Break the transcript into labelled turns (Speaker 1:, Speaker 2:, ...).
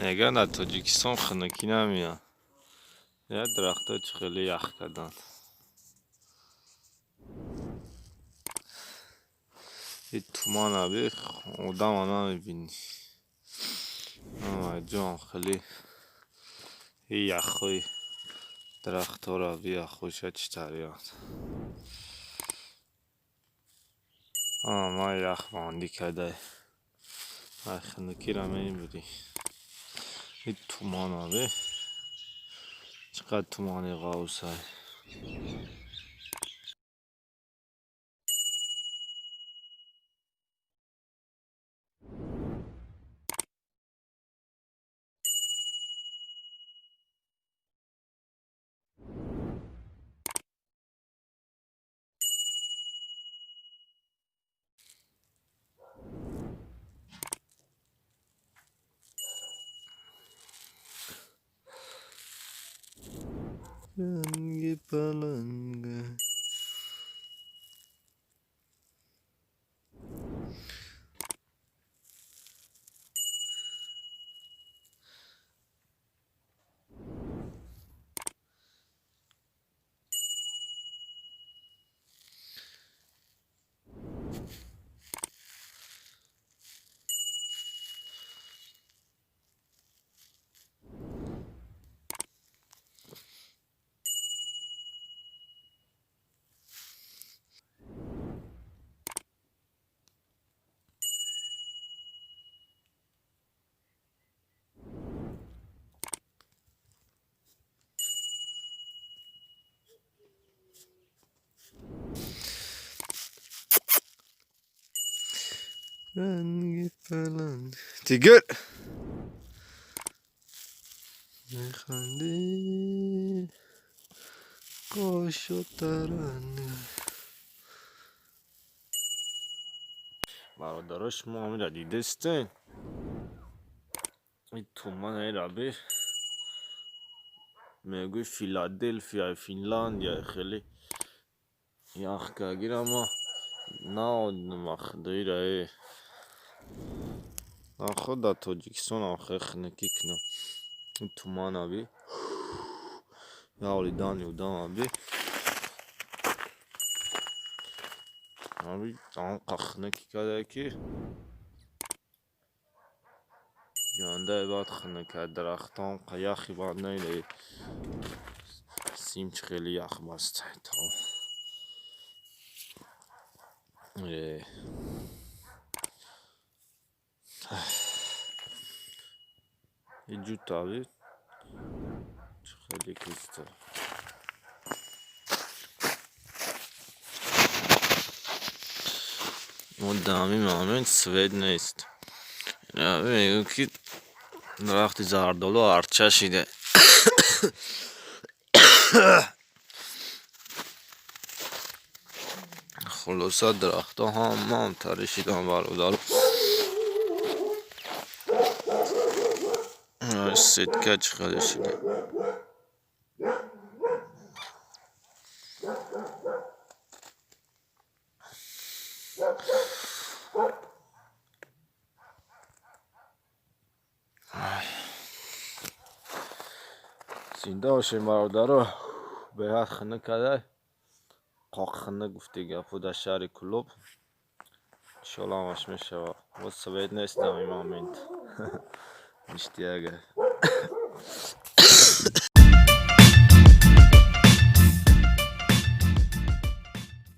Speaker 1: Мегӯянд, дар Тоҷикистон хунукӣ намеяд. Як дарахтҳо чӣ хеле ях карданд. И тумана би одама намебинӣ. Ҷон, хеле и яхҳои дарахтҳоро би, яхҳоша чӣ тариянд. Ама ях бандӣ кардай. Ай хунукиро мебурӣ. И тумана би. Чӣ қадр тумани ғавсай. Ранги паланга. Ранги паланг. Тигр. Механдӣ қошу таранг. Бародаро, шумо ҳамира дидестен? И туман раби мегӯй Филаделфия, Финляндия хеле ях кагирама наодмахдоира э. Наход дар Тоҷикистон ам хеле хунукӣ кунам. Тумана би. Явли дани удама би. Аби анқа хунукӣ кардае ки яндаи баъд хунук кард, дарахтон яхи баъд наида, сим чӣ хеле ях баста. Э. Иҷута би чӣ хеле киста. Мо дар ҳамин момент свет нест. Мегӯям, ки дарахти зардолу арча шида. Хулоса, дарахтҳо ҳамаам тарӣ шидан, бародаро. Сетка чӣ хеле шида. Зинда бошем, бародаро. Беҳад хунук кардай. Қоқ хунук гуфти гапҳо дар шаҳри Кӯлоб. Иншоалло, ҳамаш мешавад. Боз свет нест дар ин момент. Ништяк.